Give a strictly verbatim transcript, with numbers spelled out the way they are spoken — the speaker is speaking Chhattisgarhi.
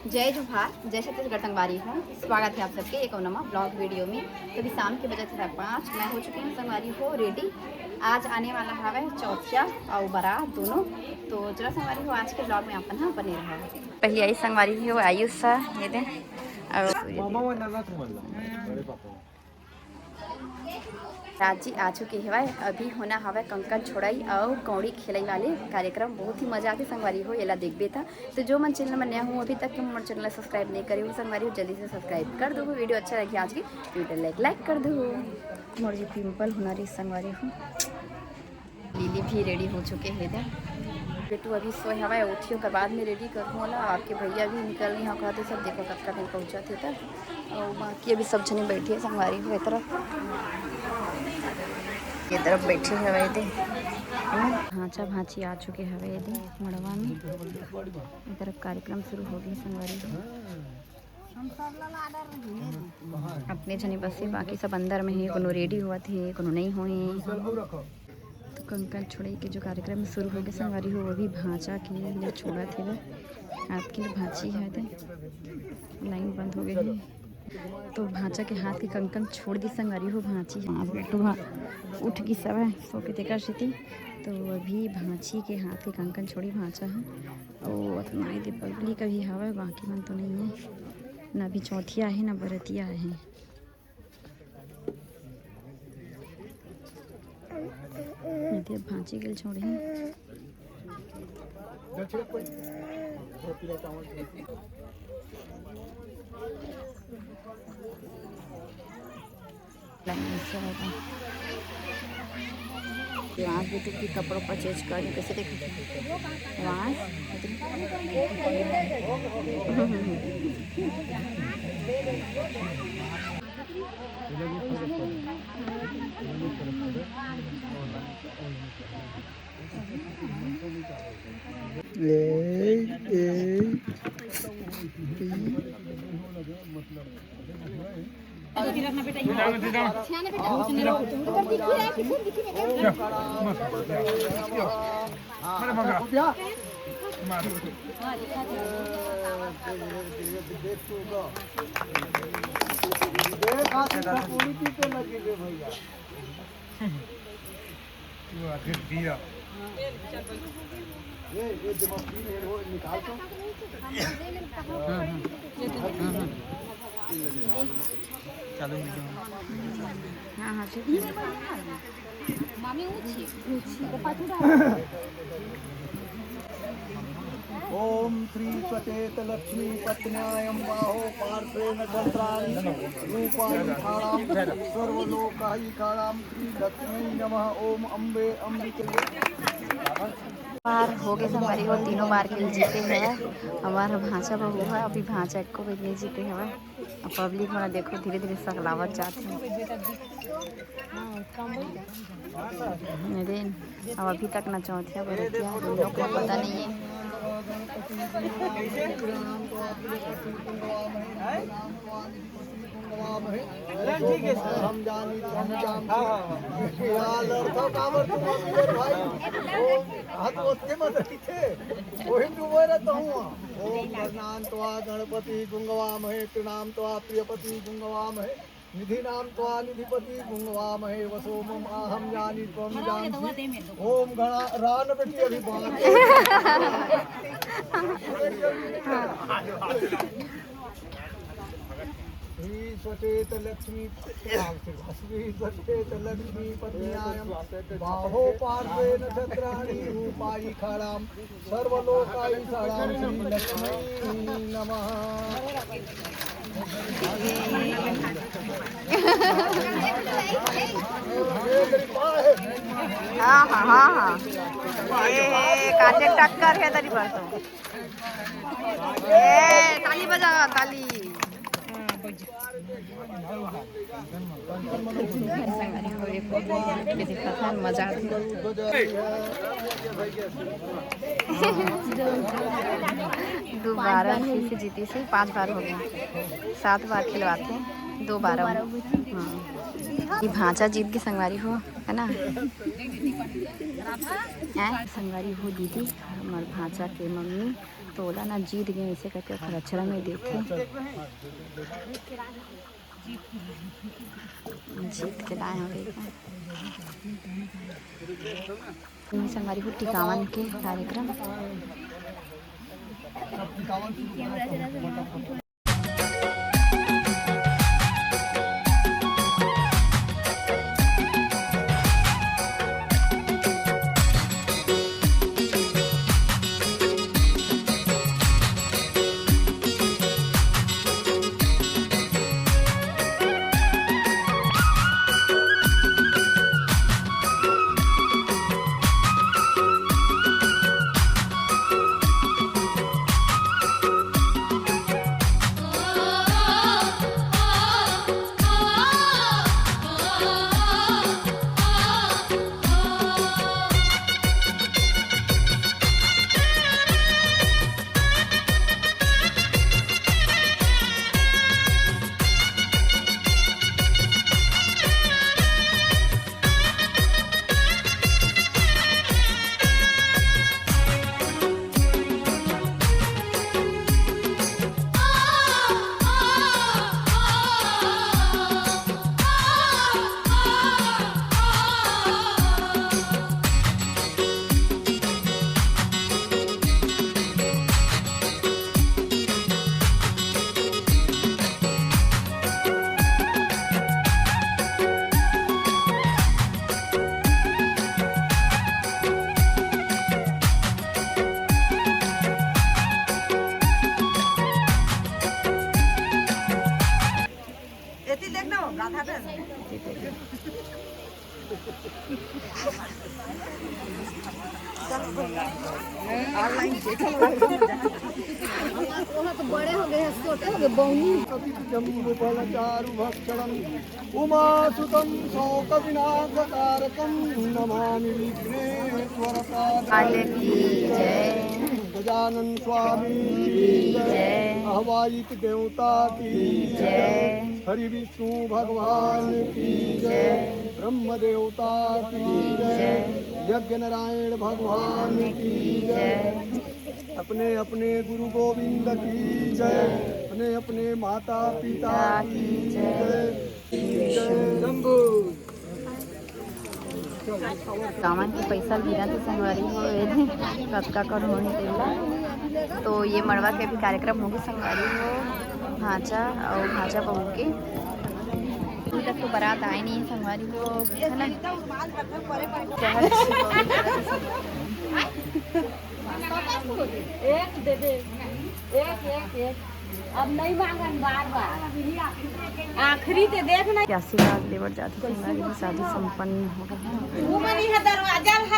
जय जोहार, जय छत्तीसगढ़ संगवारी हो। स्वागत है आप सबके एक और नवा ब्लॉग वीडियो में। तो अभी शाम के बजत है पाँच, मैं हो चुकी हूँ संगवारी हो रेडी। आज आने वाला हवे चौथिया और बारात दोनों। तो चलो संगवारी हो, आज के ब्लॉग में अपन ह बने रहो। पहले आई संगवारी हो आयुष सा, ये दे। और मामा वो नन्ना तुम बोल रहा, बड़े पापा। रात जी आ चुके हवय। अभी होना हवय कंकन छोड़ाई अउ कौड़ी खेलई वाले कार्यक्रम। बहुत ही मजा आथे संगवारी हो, एला देखबे त। तो जो मन चैनल में नया हो, अभी तक के मोर चैनल ला सब्सक्राइब नहीं करे हो संगवारी हो, जल्दी से सब्सक्राइब कर दो। वीडियो अच्छा लगे आज की, वीडियो लाइक लाइक कर दो। मोर जी पिंपल होना रही संगवारी हो। लीली भी रेडी हो चुके हे इधर। बेटू अभी सोए हवय, उठी ओकर बाद में रेडी करहूँ ओला। आपके भैया भी निकल गए हैं, कहते सब देखो कतका दिन पहुँचा थे तक। और बाकी अभी सब जने बैठे हैं संगवारी हो ए तरफ, ये तरफ बैठे हवय दे। भांचा भांची आ चुके हवय दे मड़वा में। ए तरफ कार्यक्रम शुरू हो गए संगवारी हो। अपने जने बसे, बाकी सब अंदर में हे, कोनो रेडी होवत हे, कोनो नहीं होए। तो कंकन छोड़े के जो कार्यक्रम शुरू हो गए संगवारी हो, वो भी भांचा के लिए छोड़त हे। आपके लिए भांची है दे, लाइन बंद हो गई है। तो भांचा के हाथ के कंकन छोड़ दी संगवारी हो भांची। हाँ, बेटू भा उठ गिस हवय सो के तेकर सेती। तो अभी भांची के हाथ के कंकन छोड़ी भांचा है। ओ अतना ही दे पब्लिक अभी हवय, बाकी मन तो नहीं है। ना अभी चौथिया है, ना बरतिया है। ये दे भांची के छोड़ी। वहाँ भी तो की कपड़ों पर चेंज कर, कैसे देख वहाँ। ए, ए, देखा, देखा, पूरी चीज तो लगी रे भैया। तू आखिर दिया। ये, ये जब आप पी रहे हो, निकाल तो। हाँ, हाँ। हाँ, हाँ। चालू वीडियो। हाँ, हाँ, ठीक है। मामी ऊँची, ऊँची। ओम श्री सचेत लक्ष्मी पत्न्यायम बाहो पार्श्वे नक्षत्राणि रूपाणि खाणाम सर्वलोकाहि खाणाम श्री लक्ष्मी नमः। ओम अम्बे अम्बिके। बार हो गए हमारी, वो तीनों बार के लिए जीते हैं। हमारा भांचा बहू है, अभी भांचा एको बेर नहीं जीते हवय। अब पब्लिक मन देखो धीरे धीरे सकलावत जात है। अरे, अब अभी तक ना चौथिया बरतिया हम लोग को पता नहीं है। हम जानी, हम जान। यार, लड़का काबर तुम अमीर भाई? ओ, हाथ ओतके मत रखी थे। वही डूबे रहता हूँ। ओम गणनाम त्वा गणपति गुंगवामहे, प्रीणाम त्वा प्रियपति गुंगवामहे, निधीनाम त्वा निधिपति गुंगवामहे, वसो मम अहम जानी त्वम जानसी। ओम गणा रान बेटी अभी बात। श्री सचेत लक्ष्मी, श्री सचेत लक्ष्मी पत्न्यायम बाहो पार्श्वे नक्षत्राणि रूपाणि खाणाम सर्वलोकाहि खाणाम श्री लक्ष्मी नमः। हाँ, हाँ, हाँ, हाँ। ये कांटे टक्कर है तरी पर तो। ए, ताली बजावा, ताली। मजा आती। दो बार फिर से जीती से पांच बार हो गया, सात बार खिलवाते, दो बार। हाँ, ये भांचा जीत के संगवारी हो, है ना? हैं? संगवारी हो दीदी, हमारे भांचा के मम्मी ओला ना जीत गे, अइसे करके ओखर अचरा में देथे। जीत के लाए हवे का? संगवारी हो, टिकावन के कार्यक्रम। एती देख ना, वो गाधा पे। वहाँ तो बड़े हो गए हैं, छोटे हो गए, बौनी। जम्बुफलचारुभक्षणम् उमासुतं शोकविनाशकारकं नमामि विघ्नेश्वरपादं। काल की जय। गजानन स्वामी की जय। अहवाइत देवता की जय। हरि विष्णु भगवान की जय। ब्रह्म देवता की जय। यज्ञ नारायण भगवान की जय। अपने अपने गुरु गोविंद की जय। अपने अपने माता पिता की जय। जय शंभू। गाँव के पैसा ल गिनत हे संगवारी हो, ये दे, कतका कन होही तेला। तो ये मड़वा के अभी कार्यक्रम होगे संगवारी हो, भांचा अउ भांचा बहू के। अभी तक तो बारात आए नहीं संगवारी हो, है ना? जहर से गौरी करत हे संगवारी। एक दे दे, एक, एक, एक। अब नहीं मांगन बार बार। आखिरी ते देख ना। के आशीर्वाद लेबर जाथे संगवारी हो, शादी संपन्न हो गए। वो मनी है दरवाजा हला।